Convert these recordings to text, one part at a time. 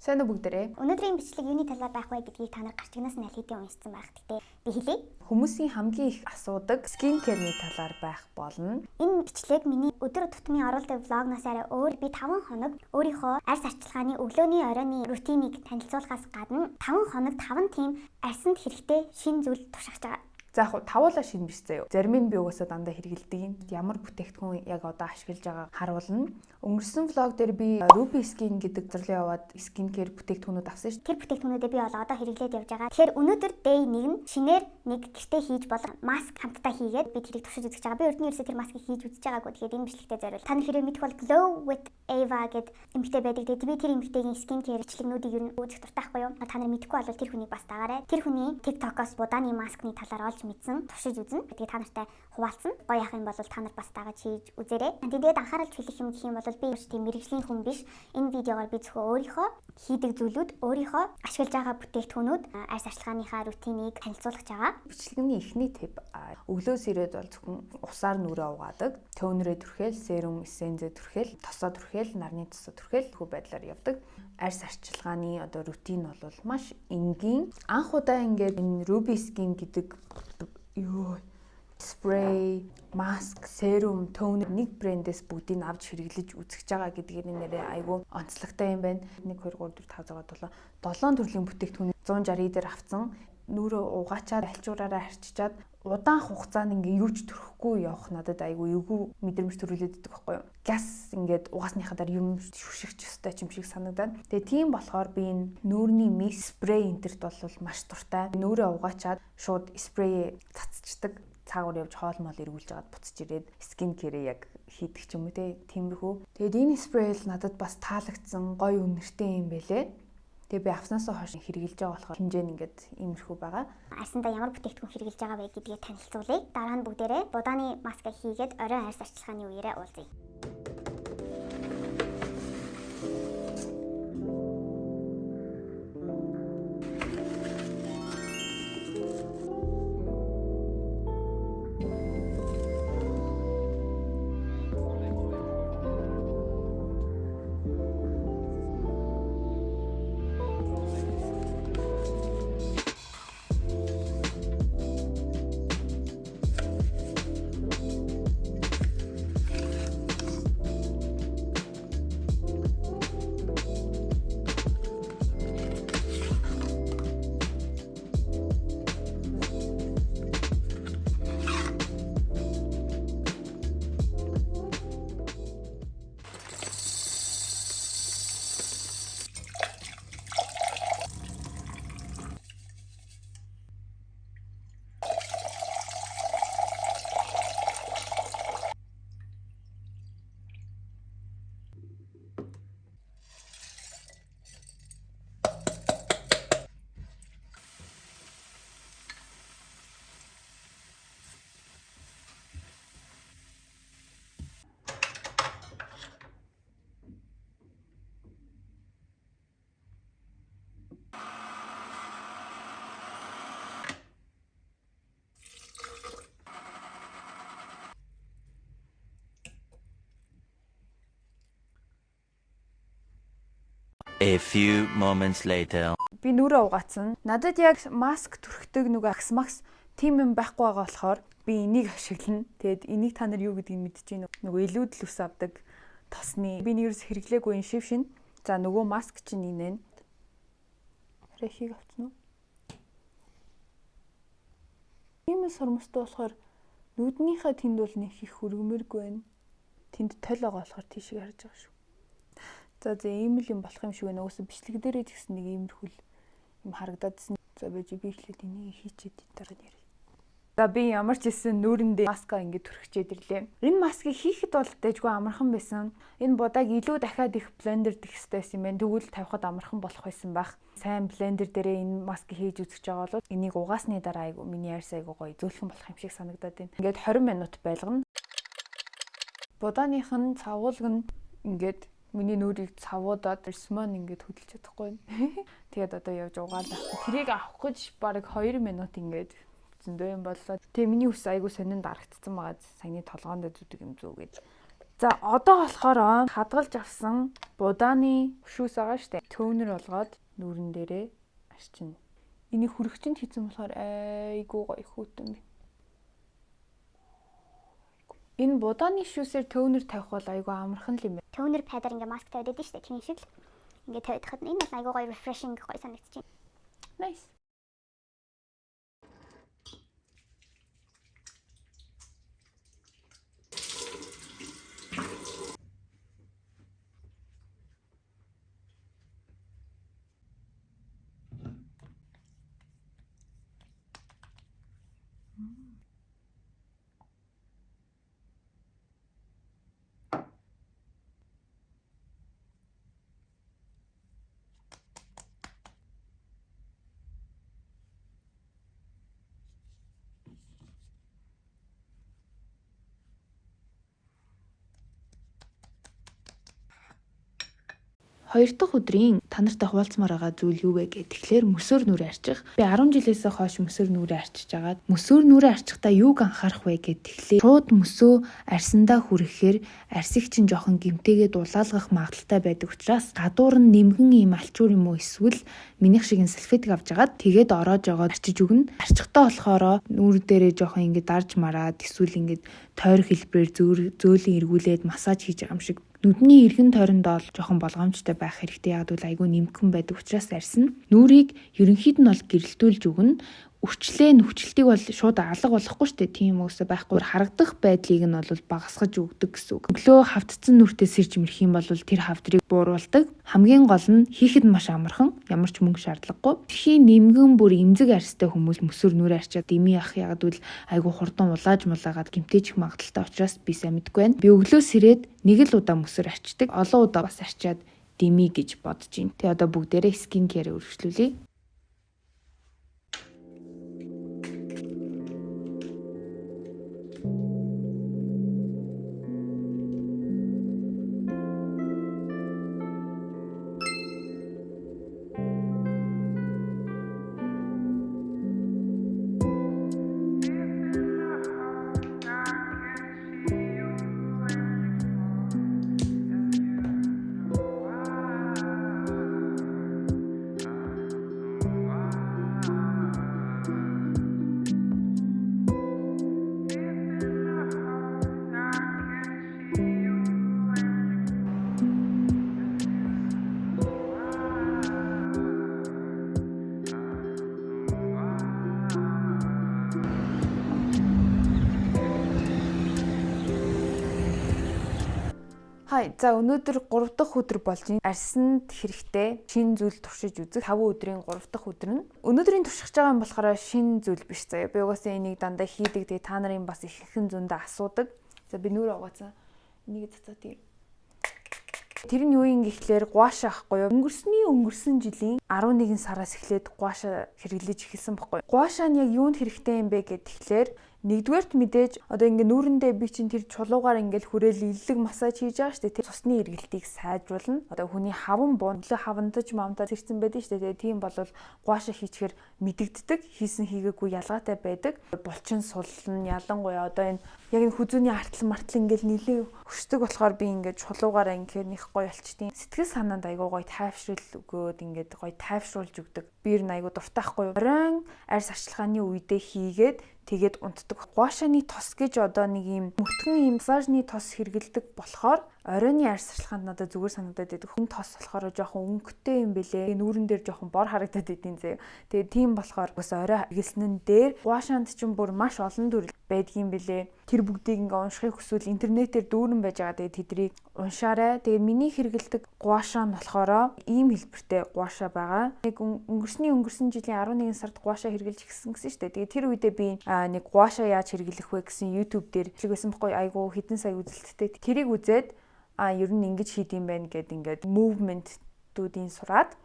Сайн уу бүгдээрээ. Өнөөдрийн бичлэг юуны талаар байх вэ гэдгийг та нар гарчигнаас нь аль хэдийн уншсан байх. Гэхдээ би хэлье. Хүмүүсийн хамгийн их асуудаг skin care-ний талаар байх болно. Энэ бичлэг миний өдөр тутмын оруулдаг vlog ноос арай өөр. Би 5 хоног өөрийнхөө арьс арчилгааны өглөөний оройн routine ийг танилцуулахаас гадна 5 хоног 5 тийм арьсанд хэрэгтэй шинэ зүйл туршиж байгаа. За яг тавуулаа шинэ биш заяо. Зарим нь би угаасаа дандаа хэрэглэдэг юм. Ямар бүтээгдэхүүн яг одоо ашиглаж байгаа харуулна. Өнгөрсөн vlog дээр би Ruby Skin гэдэг газар руу яваад skin care бүтээгдэхүүнүүд авсан шүү дээ. Тэр бүтээгдэхүүнүүдээ би бол одоо хэрэглээд явж байгаа. Тэгэхээр өнөөдөр day 1 нь шинээр нэг гэртээ хийж болох маск хамтдаа хийгээд би тэрийг туршиж үзэж байгаа. Би урд нь ерөөсөө тэр маскыг хийж үзэж байгаагүй. Тэгэхээр энэ бичлэгтээ зориул. Та нар хэрвээ мэдэх бол Glow with Ava гэд эмэгтэй байдаг. Тэгээд би тэр эмэгтэйгийн skin care бичлэгнүүдийг ер нь үзэх дуртай байхгүй юу? Та нар мэдэхгүй бол тэр хүнийг бас дагаарай. Тэр хүний TikTok-оос будааны маскны талаар олж мэдсэн, туршиж үзнэ. Тэгээ та нартай хуваалцсан. Гоё яах юм бол та нар бас дагаж хийж үзээрэй. Тэгээд анхааралж хэлэх юм гэх юм бол би ч тийм мэргэжлийн хүн биш. Энэ видеогоор би зөвхөн өөрийнхөө хийдэг зүйлүүд, өөрийнхөө ашиглаж байгаа бүтээгдэхүүнүүд, арьс арчилгааныхаа routine ийг танилцуулах байгаа. Бичлэгний эхний tip: өглөөс ирээд бол зөвхөн усаар нүрээ угаадаг. Toner ээ түрхэл, serum, essence ээ түрхэл, тосоо түрхэл, нарны тосоо түрхэл хүү байдлаар явдаг. Арьс арчилгааны одоо routine бол маш энгийн. Анх удаа ингээд энэ Ruby Skin гэдэг юу спрей, маск, serum, toner нэг брэндээс бүгдийг авч хэрэглэж үзэж байгаа гэдгээр нэрээ айгүй онцлогтой юм байна. 1 2 3 4 5 6 7 7 төрлийн бүтээгдэхүүн 160 дээр авцсан. Нүрээ угаачаад альчуураараа арчичаад удаан хугацаанд ингээ юу ч төрөхгүй явах надад айгүй эвгүй мэдрэмж төрүүлээд идэх байхгүй юу. Гяс ингээд угаасныхаа дараа юм шүшигч өстой юм шиг санагдаад. Тэгээ тийм болохоор би энэ нүүрний mist spray энтерт бол маш дуртай. Нүүрээ угаачаад шууд спрей цацчдаг, цаагуур явж хоол мол эргүүлж агаад буцаж ирээд skin care яг хийдэг ч юм уу те, тиймэрхүү. Тэгээд энэ спрей л надад бас таалагдсан, гоё үнэртэй юм бэлээ. Тэгээ би авснаасаа хойш хэрэглэж байгаа болохоор хэмжээ нь ингээд иймэрхүү байгаа. Арьсандаа ямар бүтээгдэхүүн хэрэглэж байгаа вэ гэдгээ танилцуулъя. Дараа нь бүгдээрээ будааны маска хийгээд оройн арьс арчилгааны үеэрээ уулзъя. A few moments later. Би нүрээ угаацсан. Надад яг маск түрхдэг нөгөө агс макс тийм юм байхгүй байгаа болохоор би энийг ашиглана. Тэгээд энийг та нар юу гэдгийг мэдэж байна. Нөгөө илүүдл ус авдаг тосны. Би нэг юус хэрэглээгүй энэ шив шин. За, нөгөө маск чинь энэ. Арай ихийг авчихна уу? Ийм сормостой болохоор нүднийхээ тэнд бол нэг их хөргөмөргүй байна. Тэнд тол байгаа болохоор тийшээ харж байгаа шүү. За за, ийм л юм болох юм шиг байна. Угсаа бичлэг дээрээ ч гэсэн нэг иймэрхүү юм харагдаадсэн. За, байж би эхлээд энийг хийчихэд дараа нь ярив. За, би ямар ч хэлсэн нүүрэндээ маска ингээд түрхчээд ирлээ. Энэ маскыг хийхэд бол дэжгүй амархан байсан. Энэ будааг илүү дахиад их blender дэх хэрэгтэй байсан юм байна. Тэгвэл тавихад амархан болох байсан байх. Сайн blender дээрээ энэ маскыг хийж үзэж байгаа бол энийг угаасны дараа айгу миний арьс айгу гоё зөөлхөн болох юм шиг санагдаад байна. Ингээд 20 минут байлгана. Будааных нь цавуулг нь ингээд миний нүрийг цавуудаад арьс маань ингээд хөдөлж чадахгүй. Тэгээд одоо явж угаалаа. Тэрийг авах гэж бараг 2 минут ингээд зөндөө юм боллоо. Тэгээ миний үс айгу сонин дарагдсан байгаа. Саяны толгоонд зүдэг юм зүүгээд. За, одоо болохоор хадгалж авсан будааны шүүс байгаа штэ. Toner болгоод нүүрэн дээрээ арчина. Энийг хүрэгчэнд хийсэн болохоор айгүй гоё хүйтэн байна. Энэ будааны шүүсээр toner тавих бол айгүй амархан л юм байна. Toner pad аар ингээ маск тавиад байдаг штэ. Тэр шиг л ингээ тавиад энэ бол айгүй гоё refreshing, гоё санагдчих. Nice. Хоёр дахь өдрийн та нартай хуваалцмаар байгаа зүйл юу вэ гэх тэгэхээр мөсөөр нүрээ арчих. Би 10 жилээс хойш мөсөөр нүрээ арчиж агаад мөсөөр нүрээ арчихдаа юуг анхаарах вэ гэх тэгэхээр шууд мөсөө арьсандаа хүрэхээр арьсыг чинь жоохон гэмтээгээд улаалгах магадлалтай байдаг учраас гадуур нь нэмгэн ийм алчуур юм уу, эсвэл минийх шиг энэ салфетик авч агаад тэгээд ороож жогоод арчиж өгнө. Арчихтаа болохоор нүүр дээрээ жоохон ингэ дарж мараад, эсвэл ингэ тойр хэлбэрээр зөөлөн эргүүлээд массаж хийж байгаа юм шиг. Нүдний эргэн тойронд бол жоохон болгоомжтой байх хэрэгтэй. Яг бол айгүй нэмгэн байдаг учраас арьс нь нүрийг ерөнхийд нь бол гэрэлтүүлж өгнө. Үрчлээ нүхчлтийг бол шууд алга болохгүй шүү дээ. Тийм үгсээ байхгүй, харагдах байдлыг нь бол багасгаж өгдөг гэсэн үг. Өглөө хавтцсан нүртээ сэрж мэрх юм бол тэр хавдрыг бууруулдаг. Хамгийн гол нь хийхэд маш амархан, ямар ч мөнгө шаардлагагүй. Тэрхийн нэмгэн бүр эмзэг арьстай хүмүүс мөсөр нүрээ арчаад дими ах, яг бол айгүй хурдан улааж мулаагаад гэмтээчих магадлалтай учраас би сайн мэдэхгүй байна. Би өглөө сэрээд нэг л удаа мөсөр арчдаг. Олон удаа бас арчаад дими гэж бодож байна. Тэгээ одоо бүгдээрээ skin care үргэлжлүүлье. Хай, за, өнөөдөр 3 дахь өдөр болж байна. Арьсанд хэрэгтэй шинэ зүйл туршиж үзэх 5 өдрийн 3 дахь өдөр нь. Өнөөдрийн туршиж байгаа юм болохоор шинэ зүйл биш заяа. Би угаасаа энийг дандаа хийдэг. Тэгээ та нарын бас ихэнхэн зөндөө асуудаг. За, би нүүр угаацсан. Энийг цацаа тийм. Тэр нь юу юм гэхлээр gua sha ахгүй юу? Өнгөрсөн жилийн 11 сараас эхлээд gua sha хэрэглэж эхэлсэн байхгүй юу? Gua sha нь яг юунд хэрэгтэй юм бэ гэхээр нэгдүгээрт мэдээж одоо ингээ нүүрэндээ би чинь тэр чулуугаар ингээл хүрээл иллэг массаж хийж байгаа шүү дээ. Тэр цусны эргэлтийг сайжруулна. Одоо хүний хаван буун нөлөө хавантаж мамтаа зэрцэн байдаг шүү дээ. Тийм бол gua sha хийчихээр мэдэгддэг. Хийсэн хийгээгүй ялгаатай байдаг. Булчин суллна, ялангуяа одоо энэ яг энэ хүзүүний артал мартал ингээл нилээ хөшдөг болохоор би ингээд чулуугаараа ингээд них гоё болчтیں۔ Сэтгэл санаанд айгуу гоё тайвшрал өгөөд, ингээд гоё тайвшруулж өгдөг. Би ер нь айгуу дуртай хгүй юу. Оройн арьс арчилгааны үедээ хийгээд тэгээд унтдаг. Gua sha ны тос гэж одоо нэг юм мөтгөн юм массажны тос хэрэгэлдэг болохоор оройны арьс арчилгаанд надад зүгээр санагдаад байдаг. Энэ тос болохоор жоохон өнгөтэй юм бэлээ. Нүүрэн дээр жоохон бор харагдаад идэв заяа. Тэгээд тийм болохоор бас орой хэрэглэсэн дээр gua sha нд чинь бүр маш олон төрөл байдгийн бэлээ. Тэр бүгдийг ингээ уншихыг хүсвэл интернетээр дүүрэн байж байгаа. Тэгээд тэдрийг уншаарай. Тэгээд миний хэрэглэдэг gua sha нь болохоор ийм хэлбэртэй gua sha байгаа. Нэг өнгөрсөн жилийн 11 сард gua sha хэрэглэж эхэлсэн гэсэн шүү дээ. Тэгээд тэр үедээ би нэг gua sha яаж хэрэглэх вэ гэсэн YouTube дээр бичлэг байсан бохгүй, айгу хэдэн сая үзэлттэй. Тэрийг үзээд ер нь ингэж хийд юм байна гэд ингээд movement-үүдийн сураад,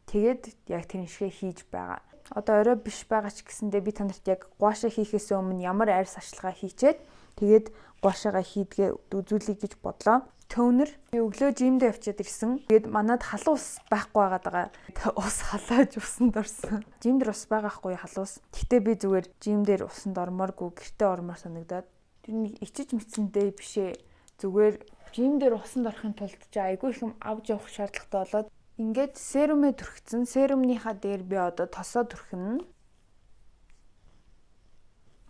тэгээд яг тэр шигээ хийж байгаа. Одоо орой биш байгаа ч гэсэндээ би та нарт яг gua sha хийхээс өмнө ямар арьс арчилгаа хийчээд тэгээд gua sha гаа хийдгээ үзүүлье гэж бодлоо. Toner. Би өглөө gym дээ явчиад ирсэн. Тэгээд манад халуун ус байхгүй байгаад байгаа. Ус халааж усанд орсон. Gym дээр ус байгаа хгүй, халуун ус. Гэхдээ би зүгээр gym дээр усанд ормооргүй, гэртээ ормоор санагдаад. Тэр нэг ичиж мэдсэндээ бишээ. Зүгээр Gym дээр усанд орохын тулд чи айгүй их юм авч явах шаардлагатай болоод ингээд serum ээ түрхсэн. Serum нийхаа дээр би одоо тосоо түрхнэ.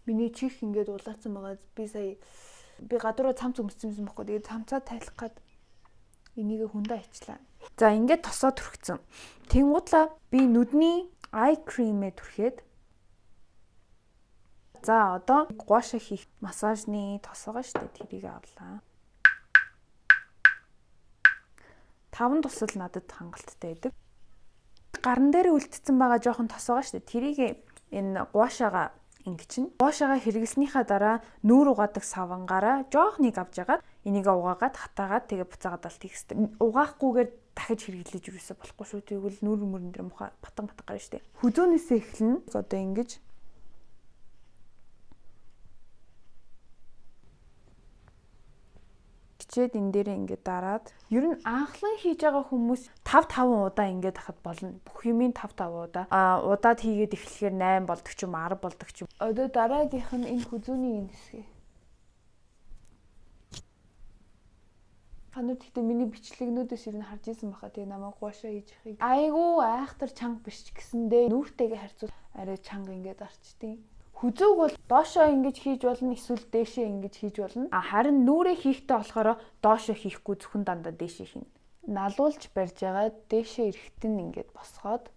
Миний чих ингээд улаацсан байгаа. Би сая би гадуураа цамц өмссөн юм баггүй. Тэгээд цамцаа тайлах гад энийг хүндээ авчлаа. За, ингээд тосоо түрхсэн. Тэнгуудлаа би нүдний eye cream-ээ түрхээд, за, одоо gua sha хийх массажны тос байгаа шүү дээ. Тэрийг авлаа. Таван дусал надад хангалттай байдаг. Гаран дээр үлдсэн байгаа жоохон тос байгаа шүү дээ. Тэрийг энэ gua sha гаа ингэчин. Gua sha гаа хэрэглэснийхаа дараа нүүр угаадаг савангаараа жоохныг авч ягаад энийг угаагаад, хатаагаад, тэгээ буцаагаад алт хийх хэрэгтэй. Угаахгүйгээр дахиж хэрэглэж юусоо болохгүй шүү. Тэгвэл нүүр мөрөн дээр муухай батан батан гарна шүү дээ. Хүзүүнээсээ эхлэнэ. Одоо ингэж хичээд энэ дээрээ ингээд дараад, ер нь анхлан хийж байгаа хүмүүс 5 5 удаа ингээд хахад болно. Бүх юмын 5 5 удаа. А удаад хийгээд эхлэхээр 8 болдог ч юм, 10 болдог ч юм. Одоо дараагийнх нь энэ хүзүүний энэ хэсэг. Та нар гэхдээ миний бичлэгнүүдээс ер нь харж исэн баха, тэгээ намайг gua sha хийж ихийг. Айгуу айхтар чанга биш ч гэсэндээ нүүртэйгээ харьцуул арай чанга ингээд арчдیں۔ Хүзүүг бол доошоо ингэж хийж болно, эсвэл дээшээ ингэж хийж болно. А харин нүүрээ хийхдээ болохоор доошоо хийхгүй, зөвхөн дандаа дээшээ хийнэ. Налуулж барьж байгаа, дээшээ эрэхтэн нь ингээд босгоод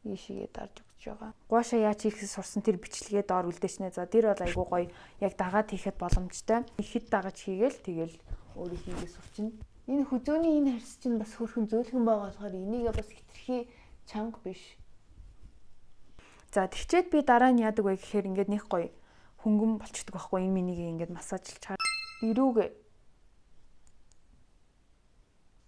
ийшээгээ дарж өгч байгаа. Gua sha яаж хийхээс сурсан тэр бичлэгээ доор үлдээчнэ. За, тэр бол айгуу гоё, яг дагаад хийхэд боломжтой. Ихэд дагаж хийгээл, тэгэл өөрөө хийгээ сурчина. Энэ хүзүүний энэ харьс чинь бас хөрхөн зөөлхөн байгаа болохоор энийгээ бас хитрхи чанга биш. За, тэгчээд би дараа нь яадаг вэ гэхээр ингээд нэг гоё хөнгөн болчдөг байхгүй, энэ минийг ингээд массажлж эрүүгээ.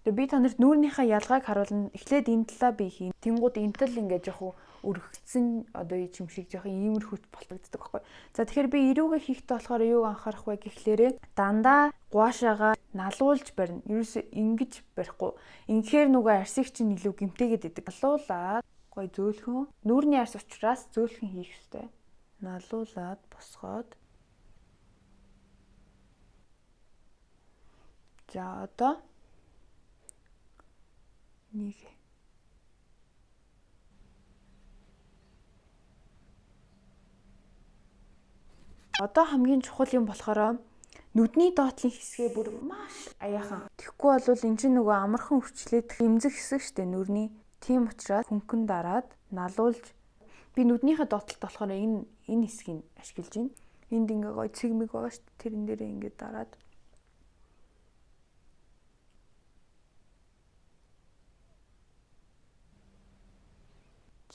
Тэгээ би та нарт нүүрнийхээ ялгааг харуулна. Эхлээд энэ талаа би хийн. Тэнгууд энэ тал ингээд жоохон өргөцсөн одоо юм шиг, жоохон иймэрхүү болтогддог байхгүй. За, тэгэхээр би эрүүгээ хийхдээ болохоор юу анхаарах вэ гэхлээрээ дандаа gua sha гаа налуулж барина. Ерөөсөө ингэж барихгүй. Ингэхээр нөгөө арсыг чинь илүү гимтээгээд идэг. Налуулаад гой зөөлхөн, нүүрний арс учраас зөөлхөн хийх ёстой. Налуулаад босгоод, за, одоо нэг. Одоо хамгийн чухал юм болохоор нүдний доотлын хэсгээ бүр маш аяахан. Тэгэхгүй бол эн чинь нөгөө амархан өвчлээд эмзэг хэсэг штэ нүрний. Тийм учраас хөнгөн дараад налуулж, би нүднийхээ доотлолт болохоор энэ хэсгийг ашиглаж байна. Энд ингээ гой цэг мэг байгаа штэ, тэрэн дээрээ ингээ дараад.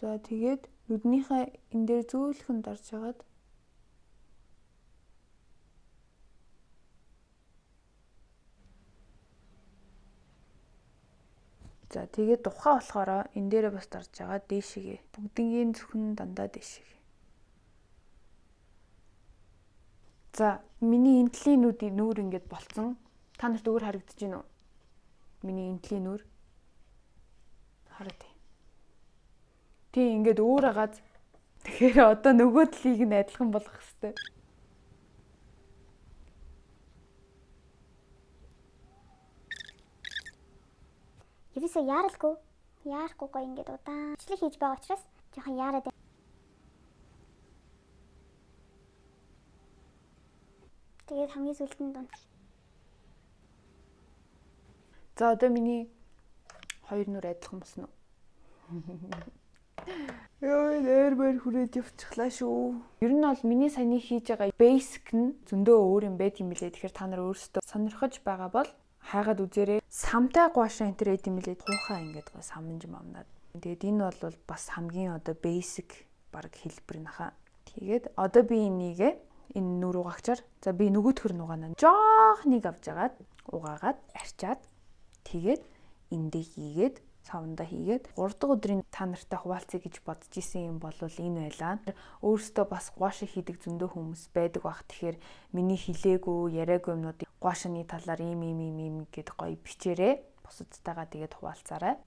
За, тэгээд нүднийхээ энэ дээр зөөлхөн дарж хагаад. За, тэгээд тухай болохоор энэ дээрээ бас дарж байгаа, дээшигээ. Бүгднгийн зөвхөн дандаа дээшигээ. За, миний энэ талын нүдийн нүүр ингээд болцсон. Та нарт өөр харагдаж байна уу? Миний энэ талын нүүр. Хараа тий. Тий, ингээд өөр агааз. Тэгэхээр одоо нөгөө талыг нь адилхан болгох хэрэгтэй. Ерөөсөө яаралгүй. Яарахгүй гоё ингээд удаан бичлэг хийж байгаа учраас жоохон яарад байна. Тэгээд хамгийн сүүлд нь дунд. За, одоо миний хоёр нүр адилхан болсон уу? Йой, нэр мөр хүрээд явчихлаа шүү. Ер нь бол миний саяны хийж байгаа basic нь зөндөө өөр юм байд юм билээ. Тэгэхээр та нар өөрсдөө сонирхож байгаа бол хайгаад үзээрэй. Самтай gua sha энэ төр эд юм билээ. Туухай ингээд гоо саманж мамнаад. Тэгээд энэ бол бас хамгийн одоо basic баг хэлбэр нахаа. Тэгээд одоо би энийгээ энэ нүр угаагчаар, за, би нөгөөтгөр нь угаана. Жоох нэг авч агаад угаагаад арчаад, тэгээд эндээ хийгээд, савндаа хийгээд, 3 дахь өдрийн та нартай хуваалцъя гэж бодож исэн юм бол энэ байлаа. Өөрөөсөө бас gua sha хийдэг зөндөө хүмүүс байдаг бах. Тэгэхээр миний хилээгүй, яриаггүй юмнуудыг gua sha ны талаар ийм ийм ийм ийм гэд гоё бичээрэй. Бусадтайгаа тэгээд хуваалцаарай.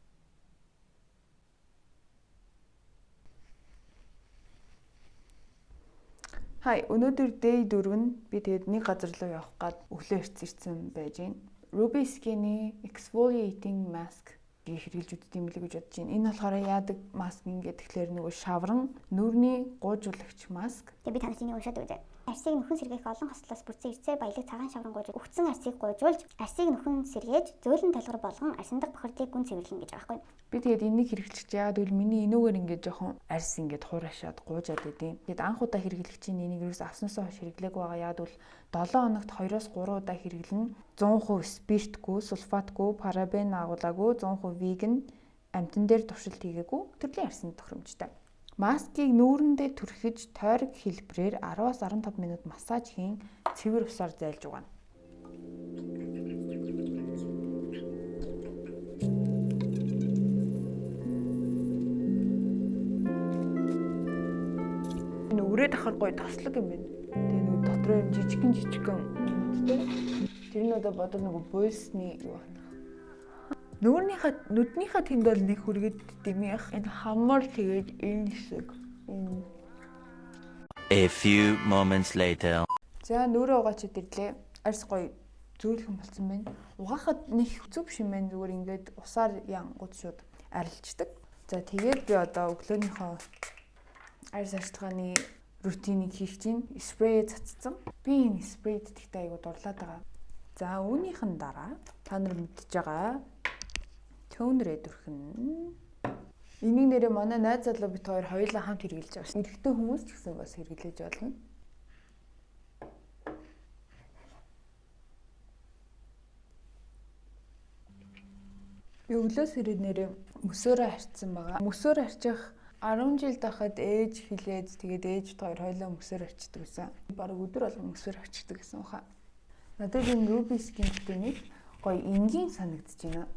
Хай, өнөөдөр day 4 нь би тэгээд нэг газар руу явах гад өглөө эрт ирсэн байж байна. Ruby Skin-ийн Exfoliating Mask хэрэглэж үздэг юм билээ гэж бодож байна. Энэ болохоор яадаг маск ингээд тэгэхээр нөгөө шавран нүүрний гуужуулагч маск. Тэгээ би танаас энийг уншаад өгье. Арсыг нөхөн сэргээх олон хослолоос бүрдсэн эрцээ баялаг цагаан шавран гуйж өгцөн арсыг гуйжуулж арсыг нөхөн сэргээж зөөлөн толгор болгон арсан дахь бохирдлыг гүн цэвэрлэнэ гэж байгаа байхгүй. Би тэгээд энийг хэрэглэж яагаад гэвэл миний энүүгээр ингээд жоохон арс ингээд хуурашаад гуужаад идэв. Тэгээд анх удаа хэрэглэх чинь энийг юус авснаасаа хойш хэрэглээгүй байгаа. Яагаад гэвэл 7 хоногт 2-3 удаа хэрэглэнэ. 100% спиртгүй, сульфатгүй, парабен агуулаагүй, 100% веган, амтан дээр туршилт хийгээгүй төрлийн арсанд тохиромжтой. Маскыг нүүрэндээ түрхэж тойрог хэлбэрээр 10-15 минут массаж хийн цэвэр усаар зайлж угаана. Энэ өрөө давхар гоё тослог юм байна. Тэгээ нөгөө дотроо юм жижигхэн жижигхэн юмнуудтай. Тэрнүүдээ бодод нөгөө буйлсны юу байна. Нүүрнийхээ нүднийхээ тэнд бол нэг хүргээд дэмийх. Энэ хамар тэгээд энэ хэсэг. Энэ. A few moments later. За нүүрээ угаачид ирлээ. Арьс гоё зөөлхөн болсон байна. Угаахад нэг хэцүү биш юм байна. Зүгээр ингээд усаар янгууд шууд арилждаг. За тэгээд би одоо өглөөнийхөө арьс арчилгааны routine ийг хийх чинь спрей цацсан. Би энэ спрейд тэгтээ айгуу дурлаад байгаа. За үүнийх нь дараа та нар мэдж байгаа toner ээ түрхэн. Энийг нэрээ манай найз залуу бит хоёр хоёулаа хамт хэрэглэж байгаа шин. Эрэгтэй хүмүүс ч гэсэн бас хэрэглэж болно. Би өглөөс ирээд нэрээ мөсөөрөө харьцсан байгаа. Мөсөөр харчих 10 жил байхад ээж хилээд тэгээд ээж бит хоёр хоёулаа мөсөөр харчдаг гэсэн. Бараг өдөр болгон мөсөөр харчдаг гэсэн баха. Надад энэ Ruby Skin гэдэг нэг гоё энгийн санагдаж байна.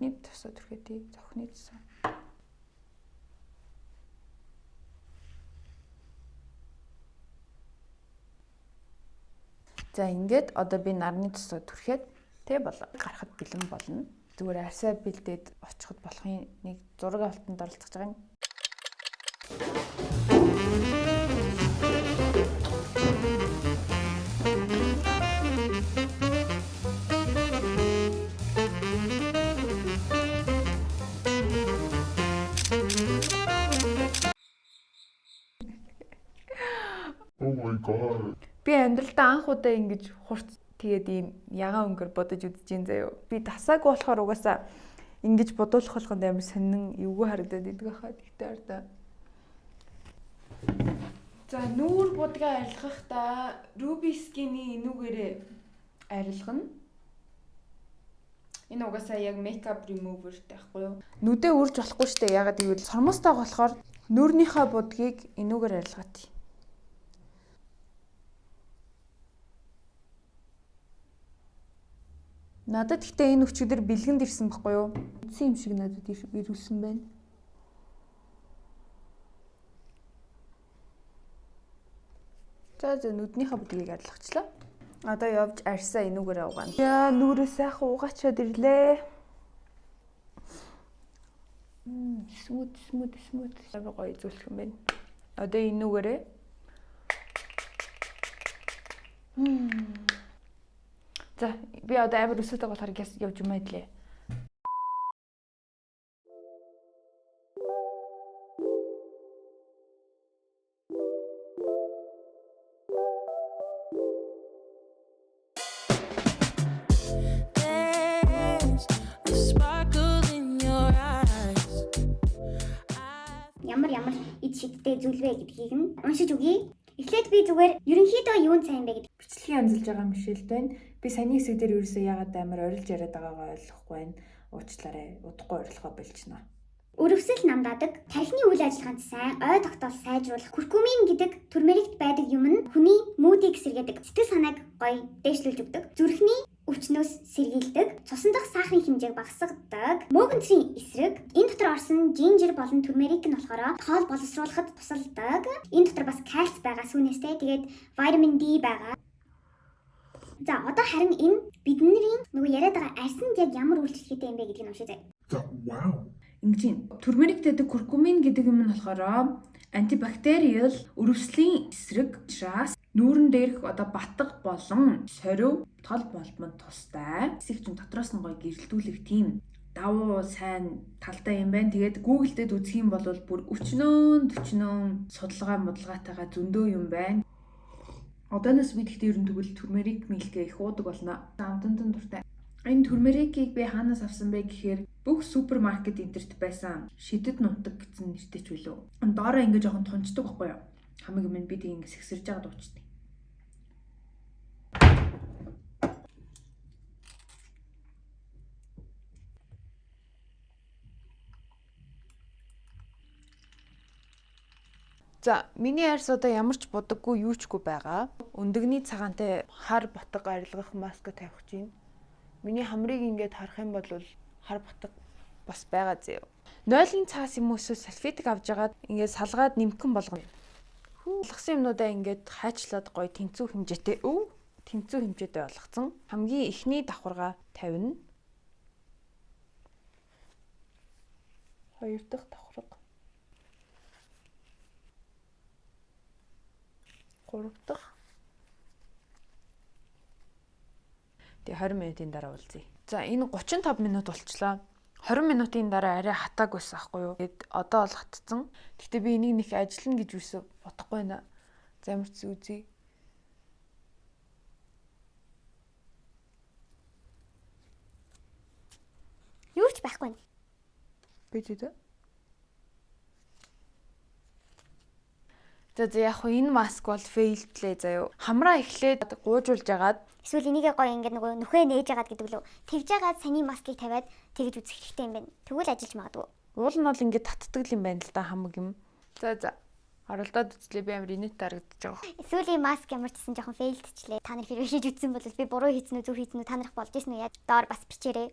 Нэг тосоо түрхээдий, зохины тосоо. За ингээд одоо би нарны тосоо түрхээд тэ болоо. Гарахад бэлэн болно. Зүгээр арьсаа бэлдээд очиход болохын нэг зураг авалтанд оролцож байгаа юм. Oh my god. Би амьдралдаа анх удаа ингэж хурц тэгээд ийм ягаан өнгөөр бодож үзэж ин заяо. Би тасаагүй болохоор угаасаа ингэж бодуулах болгонд амар сонин эвгүй харагдаад идэг хаа. Тэгтээ ардаа. За нүүр будгаа арилгахдаа Ruby Skin-ийн энүүгээрээ арилгана. Энэ угаасаа яг makeup remover-тэй байхгүй юу? Нүдээ үрж болохгүй штэ. Ягаад гэвэл сормостой болохоор нүүрнийхээ будгийг энүүгээр арилгаат. Надад гэхдээ энэ өчигдөр бэлгэнд ирсэн байхгүй юу? Үндсэн юм шиг надад ирүүлсэн байна. За за нүднийхээ будгийг арилгачлаа. Одоо явж арьсаа энүүгээрээ угаана. Яа нүрээ сайхан угаачаад ирлээ. Smooth smooth smooth амар гоё зүлх юм байна. Одоо энүүгээрээ За би одоо амар өсөд байгаа болохоор гяс явж юм айдлээ. There's a sparkle in your eyes. Ямар ямар ид шидтэй зүйл вэ гэдгийг нь уншиж өгье. Эхлээд би зүгээр ерөнхийдөө юун сайн бэ гэдэг Бичлэгийн анзалж байгаа Мишель байна. Би саяны хэсэг дээр ерөөсөө яагаад амар орилж яриад байгаагаа ойлгохгүй байна. Уучлаарай. Удахгүй орилгоо болчихно. Өрөвсөл намдаадаг, тархины үйл ажиллагаанд сайн, ой тогтоол сайжруулах, куркумин гэдэг турмерикт байдаг юм нь хүний мүүдийг сэргээдэг, сэтгэл санааг гоё дээшлүүлж өгдөг, зүрхний өвчнөөс сэргийлдэг, цусан дахь сахарын хэмжээг багасгадаг, мөөгөнцрийн эсрэг, энэ дотор орсон жинжер болон турмерик нь болохоор хоол боловсруулахад тусалдаг. Энэ дотор бас кальц байгаа сүүнээстэй, тэгээд витамин D байгаа. За одоо харин энэ бидний нөгөө яриад байгаа арьсанд яг ямар үйлчлэгээтэй юм бэ гэдгийг уншия заяа. За wow. Ингэж юм. Turmeric гэдэг куркумин гэдэг юм нь болохоор antibacterial, өрөвслийн эсрэг учраас нүүрэн дээрх одоо батга болон сорив тол болмонд тустай. Эсийг чинь дотроос нь гоё гэрэлтүүлэх тийм давуу сайн талтай юм байна. Тэгээд Google дээр үзэх юм бол бүр өчнөөн төчнөөн судалгаа мудалгаатайгаа зөндөө юм байна. Одооноос би тэгтээ ер нь тэгвэл turmeric milk их уудаг болно. Амтанд дуртай. Энэ turmeric-ийг би хаанаас авсан бэ гэхээр бүх супермаркет энтерт байсан. Шидэд нутаг гэсэн нэртэй ч үлээ. Доороо ингэ жоохон тунцдаг байхгүй юу? Хамаг юм би тэг ингэ сэгсэрж байгаа дуучдаг. За, миний арьс одоо ямар ч будаггүй юу чгүй байгаа. Өндөгний цагаантай хар батга арилгах маска тавих гэж байна. Миний хамрыг ингээд харах юм бол хар батга бас байгаа зөө. Нойлын цаас юм уу эсвэл салфетик авч жагаад ингээд салгаад нимхэн болгоно. Хүү. Болгосон юмнуудаа ингээд хайчлаад гоё тэнцүү хэмжээтэй тэнцүү хэмжээтэй болгоцсон. Хамгийн эхний давхаргаа тавина. Хоёр дахь давхарга. Гурав дахь. Тэгээ 20 минутын дараа уулзъя. За, энэ 35 минут болчлоо. 20 минутын дараа арай хатааг байсан аахгүй юу? Тэгэд одоо бол хатцсан. Гэхдээ би энийг нэг ажиллана гэж юусоо бодохгүй байна. За, ямар ч үзье. Юу ч байхгүй. Би ч үү. За за, яг хуу энэ маск бол fail длээ заяо. Хамраа эхлээд гуужуулж агаад Эсвэл энийгээ гоё ингээд нөгөө нүхээ нээж агаад гэдэг лөө. Тэгж агаад саний маскыг тавиад тэгж үзэх хэрэгтэй юм байна. Тэгвэл ажиллаж магадгүй. Уул нь бол ингээд татдаг юм байна л да хамаг юм. За за. Оролдоод үзлээ, би амар инээдтэй харагдаж байгаа. Сүүлийн маск ямар ч гэсэн жоохон fail дчлээ. Та нар хэрвээ хийж үзсэн бол би буруу хийсэн үү, зөв хийсэн үү, та нарах болж ирсэн үү яаж доор бас бичээрэй.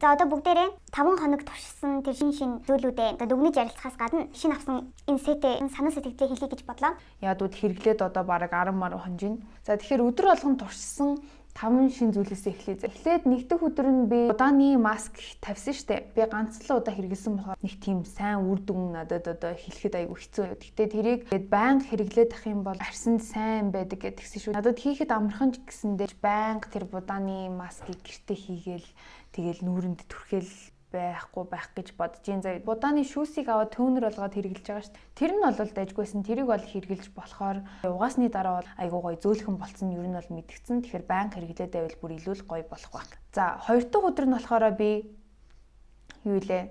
За, одоо бүгдээрээ 5 хоног туршсан тэр шин шин зүйлүүдээ одоо дүгнэж ярилцахаас гадна шинэ авсан энэ сэтээ санаа сэтгэлдээ хэлье гэж бодлоо. Ядууд хэрэглээд одоо бараг 10 мар хонжин. За, тэгэхээр өдөр болгон туршсан 5 шин зүйлээс эхлэе. Эхлээд нэг дэх өдөр нь би удааны маск тавьсан штэ. Би ганц л удаа хэрэглэсэн болохоор нэг тийм сайн үр дүн надад одоо хэлэхэд айгүй хэцүү. Гэхдээ тэрийг ингээд байнга хэрэглээд ах юм бол арьсанд сайн байдаг гэдгсэн шүү. Надад хийхэд амархан ч гэсэндээ байнга тэр будааны маскыг гэрте хийгээл тэгэл нүүрэнд түрхэл байхгүй байх гэж бодож ин заяа. Будааны шүүсийг аваад toner болгоод хэрэглэж байгаа шүү дээ. Тэр нь бол дайжгүйсэн. Тэрийг бол хэрэглэж болохоор угаасны дараа бол айгуу гоё зөөлхөн болцсон нь ер нь бол мэдгдсэн. Тэгэхээр байнга хэрэглээд байвал бүр илүү л гоё болох байх. За, хоёр дахь өдөр нь болохоор би юу илээ?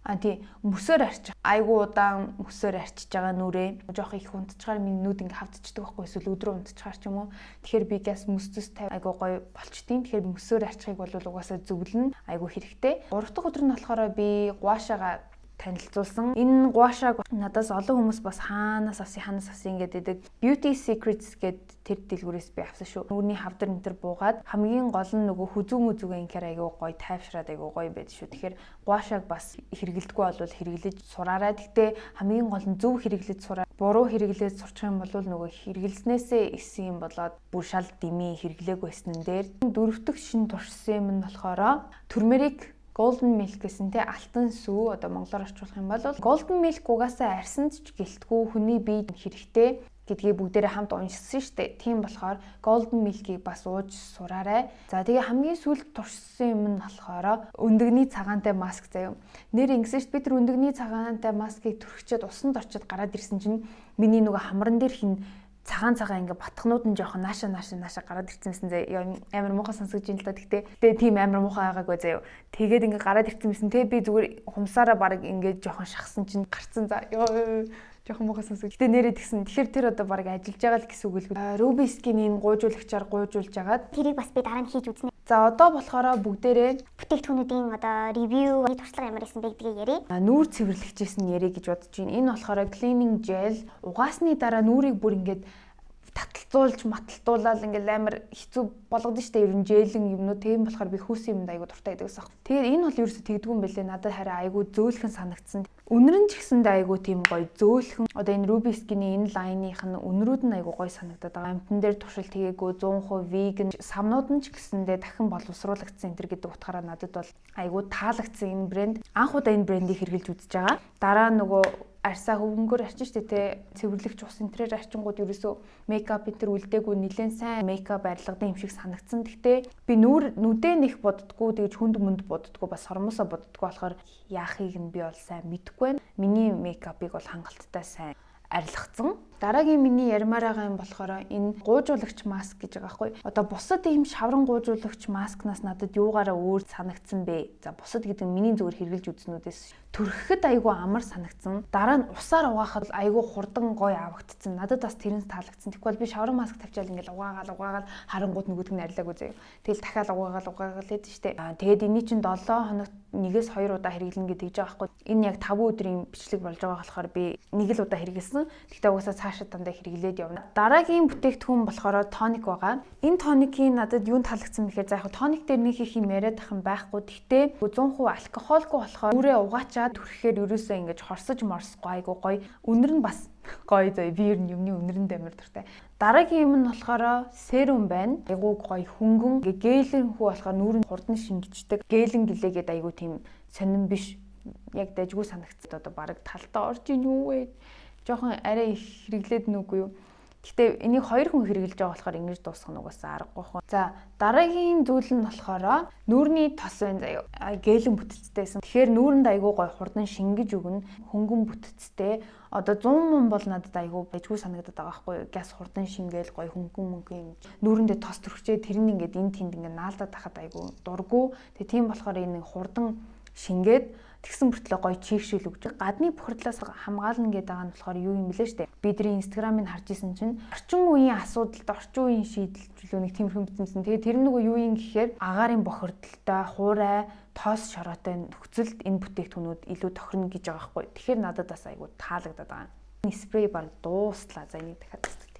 А тий, мөсөөр арчих. Айгуу удаан мөсөөр арчиж байгаа нүрээ. Жоох их унтчихаар миний нүд ингээ хавдчихдаг байхгүй, эсвэл өдрөө унтчихаар ч юм уу. Тэгэхээр би газ мөс зүс тавь айгуу гоё болчтیں۔ Тэгэхээр мөсөөр арчихыг бол угаасаа зөвлөнө. Айгуу хэрэгтэй. Гурав дахь өдөр нь болохоор би гуашаага танилцуулсан. Энэ гуашааг надаас олон хүмүүс бас хаанаас авсан, хаанаас авсан ингээд идэг. Beauty Secrets гэд тэр дэлгүүрээс би авсан шүү. Нүрний хавдар энэ төр буугаад хамгийн гол нь нөгөө хүзүү мүзүүгээ инхээр айгуу гоё тайвшраад айгуу гоё байд шүү. Тэгэхээр гуашааг бас хэрэгэлдэггүй бол хэрэглэж сураарай. Гэхдээ хамгийн гол нь зөв хэрэглэж сураа. Буруу хэрэглээд сурчих юм бол нөгөө хэрэглэснээсээ исэн юм болоод бүр шал дими хэрэглээг байсан дээр. Дөрөв дэх шин туршсан юм нь болохоор turmeric golden milk гэсэн те, алтан сүү одоо монголоор орчуулах юм бол golden milk угаасаа арьсанд ч гэлтгүй хүний биед хэрэгтэй гэдгийг бүгдээрээ хамт уншсан шүү дээ. Тийм болохоор golden milk-ийг бас ууж сураарай. За, тэгээ хамгийн сүүлд туршсан юм нь болохоор өндөгний цагаантай маск заяа. Нэр ингэсэн шүү дээ. Би тэр өндөгний цагаантай маскыг түрхчээд усанд орчод гараад ирсэн чинь миний нөгөө хамран дээр хин цагаан цагаан ингээ батхнууд нь жоохон нааша нааша нааша гараад ирсэн байсан заяа. Амар муухай сонсогдож байна л да. Гэхдээ тэгээ тийм амар муухай байгаагүй заяа. Тэгээд ингээ гараад ирсэн байсан. Тэгээ би зүгээр хумсаараа баг ингээ жоохон шахсан чинь гарцсан за. Йоо, жоохон муухай сонсогд. Гэтэ нэрээ тэгсэн. Тэгэхээр тэр одоо баг ажиллаж байгаа л гэсэн үг л. Ruby Skin-ийн гуйжуулагчаар гуйжуулж агаад тэрийг бас би дараа нь хийж үзнэ. За, одоо болохоор бүгдээрээ бүтээгдэхүүнүүдийн одоо review, туршлага ямар байсан бэ гэдгийг ярив. Нүүр цэвэрлэгчээс нь ярив гэж бодож байна. Энэ болохоор cleaning gel, угаасны дараа нүүрийг бүр ингээд таталцуулж маталтуулаад ингээл амар хэцүү болгодог шүү дээ. Ер нь gel эн юмнууд тийм болохоор би хүүсэн юмд айгу дуртай байдаг гэсэн. Тэгээд энэ бол ерөөсө тэгдэггүй юм бэлээ. Надад харин айгу зөөлхөн санагдсан. Үнэр нь ч гэсэндээ айгүй тийм гоё зөөлхөн. Одоо энэ Ruby Skin-ийн энэ line-ийнх нь үнрүүд нь айгүй гоё санагдаад байгаа. Амьтан дээр туршилт хийгээгүй, 100% vegan. Самнууд нь ч гэсэндээ дахин боловсруулагдсан энэ төр гэдэг утгаараа надад бол айгүй таалагдсан энэ брэнд. Анх удаа энэ брендийг хэрэглэж үзэж байгаа. Дараа нөгөө арьсаа хөвөнгөөр арчин штэ, те, цэвэрлэгч ус энэ тэрээр арчингууд ерөөсөө makeup энэ төр үлдээгүй, нэлээд сайн makeup арилгадан юм шиг санагдсан. Гэхдээ би нүүр нүдээ нэх буддггүй, тэгж хүнд мөнд буддггүй, бас сормосоо буддггүй болохоор яахыг нь би бол сайн мэдэхгүй байна. Миний makeup ыг бол хангалттай сайн арилгацсан. Дараагийн миний ярмаар байгаа юм болохоор энэ гуужуулагч маск гэж байгаа байхгүй. Одоо бусад ийм шавран гуужуулагч маскнаас надад юугаараа өөр санагдсан бэ? За, бусад гэдэг нь миний зүгээр хэрэглэж үзснүүдээс түрхэхэд айгүй амар санагдсан. Дараа нь усаар угаахад айгүй хурдан гоё авагдсан. Надад бас тэрнээс таалагдсан. Тэгэхгүй бол би шавран маск тавьчаал ингээл угаагаал угаагаал харангууд нөгөөдг нь арилаагүй заяа. Тэгэл дахиад угаагаал угаагаал лээд штэ. Тэгээд энэний чинь 7 хоногт нэгээс хоёр удаа хэрэглэнэ гэдэг байгаа байхгүй. Энэ яг 5 өдрийн бичлэг болж байгаа болохоор би нэг л удаа хэрэглэсэн. Гэхдээ угаасаа цаашаа дандаа хэрэглээд явна. Дараагийн бүтээгдэхүүн болохоор тоник байгаа. Энэ тоникийн надад юунд таалагдсан бэхээр, за яг тоник дээр нэг их юм яриад ах юм байхгүй. Гэхдээ 100% алкоголгүй болохоор нүрээ угаачаад түрхэхээр ерөөсөө ингэж хорсож морсохгүй, айгу гоё. Үнэр нь бас гоё заяа. Би ер нь юмны үнэрэнд амар дуртай. Дараагийн юм нь болохоор serum байна. Айгу гоё хөнгөн гелэн хүү болохоор нүүр нь хурдан шингэждэг. Гелэн гэлээгээд айгу тийм сонин биш. Яг дажгүй санагдсан. Одоо бараг талтаа орж ийн юу вэ? Жохон арай их хэрэглээд нүггүй юу? Гэхдээ энийг хоёр хүн хэрэглэж байгаа болохоор ингэж дуусгах нь угаасаа аргагүй хөө. За, дараагийн зүйл нь болохоор нүүрний тос байна заяа. Гелэн бүтцтэйсэн. Тэгэхээр нүүрэнд айгүй гоё хурдан шингэж өгнө. Хөнгөн бүтцтэй. Одоо 100 мөн бол надад айгүй байжгүй санагдаад байгаа байхгүй юу? Гяс хурдан шингээл гоё хөнгөн мөнгөн юм. Нүүрэндээ тос түрхчээ, тэр нь ингээд энэ тэнд ингээд наалдаад тахад айгүй дургу. Тэгээ тийм болохоор энэ хурдан шингээд, тэгсэн мөртлөө гоё чийгшүүл өгч, гадны бохирдлоос хамгаална гэдэг байгаа нь болохоор юу юм бэлээ штэ. Бидний Instagram-ыг харж исэн чинь орчин үеийн асуудалд орчин үеийн шийдэл нэг тиймэрхүү бичсэн. Тэгээ тэр нөгөө юу юм гэхээр агаарын бохирдолтой, хуурай, тоос шороотой нөхцөлд энэ бүтээгдэхүүнүүд илүү тохирно гэж байгаа байхгүй. Тэгэхээр надад бас айгүй таалагдаад байгаа. Спрей баг дуустлаа. За, энийг дахиад тасдаг.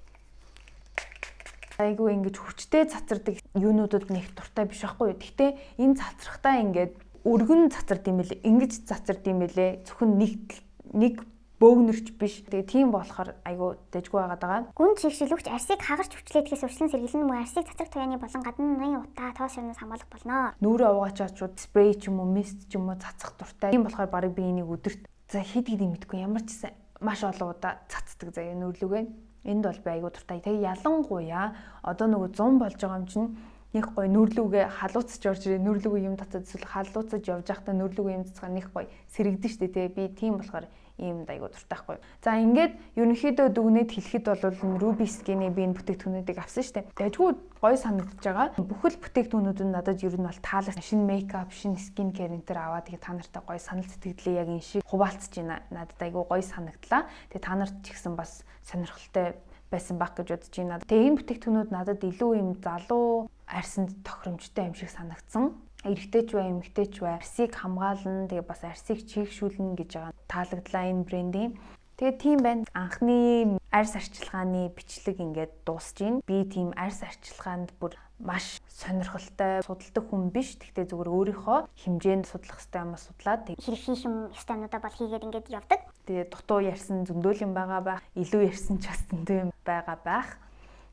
Айгүй ингэж хүчтэй цацардаг юунуудад нэг дуртай биш байхгүй юу. Гэхдээ энэ цацрахтаа ингээд өргөн цацард юм бэлээ. Ингэж цацард юм бэлээ. Зөвхөн нэг нэг бөөгнөрч биш. Тэгээ тийм болохоор айгу дэжгүй байгаад байгаа. Гүн чигшилөгч арсыг хагарч хүчлээдэхээс урьдчилан сэргийлэн, мөн арсыг цацраг туяаны болон гадны утаа тоос шорноос хамгаалах болно. Нүүрээ угаачаад шууд спрей ч юм уу, mist ч юм уу цацах дуртай. Тийм болохоор барыг би энийг өдөрт, за, хэд гэдэг мэдэхгүй, ямар ч гэсэн маш олон удаа цацдаг заяа нүүрлүгээ. Энд бол би айгу дуртай. Тэгээ ялангуяа одоо нөгөө 100 болж байгаа юм чинь нэг гоё нүрлүүгээ халууцж орж ирээ, нүрлүүгээ юм татаад, эсвэл халууцаж явж байхдаа нүрлүүгээ юм цацгаа нэг гоё сэрэгдэн штэ, тий. Би тийм болохоор ийм айгу дуртай байхгүй. За, ингээд ерөнхийдөө дүгнээд хэлэхэд бол Ruby Skin-ийн би энэ бүтээгдэхүүнүүдийг авсан штэ. Дажгүй гоё санагдаж байгаа. Бүхэл бүтээгдэхүүнүүд нь надад ер нь бол таалагдсан. Шинэ makeup, шинэ skin care энэ төр аваад, тэгээ та нартай гоё санал сэтгэлдээ яг энэ шиг хуваалцаж байна. Надад айгу гоё санагдлаа. Тэгээ та нарт ч гэсэн бас сонирхолтой байсан байх гэж бодож байна. Тэгээ энэ бүтээгдэхүүнүүд надад илүү юм залуу арьсанд тохиромжтой юм шиг санагдсан. Эрэгтэй ч бай, эмэгтэй ч бай, арьсыг хамгаална, тэгээ бас арьсыг чийгшүүлнэ гэж байгаа таалагдлаа энэ брендийн. Тэгээ тийм байна. Анхны арьс арчилгааны бичлэг ингээд дуусж байна. Би тийм арьс арчилгаанд бүр маш сонирхолтой судалдаг хүн биш. Гэхдээ зүгээр өөрийнхөө хэмжээнд судлах хэрэгтэй юм судлаад хэрэг хийх юм ёстой юмнуудаа бол хийгээд ингээд явдаг. Тэгээ дутуу ярьсан зөндөөл юм байгаа байх. Илүү ярьсан ч бас зөндөө юм байгаа байх.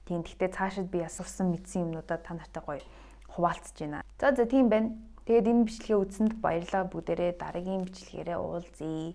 Тийм, гэхдээ цаашид би асуусан мэдсэн юмнуудаа та нартай гоё хуваалцаж байна. За, тийм байна. Тэгээд энэ бичлэгээ үзсэнд баярлалаа бүгдээрээ, дараагийн бичлэгээрээ уулзъя.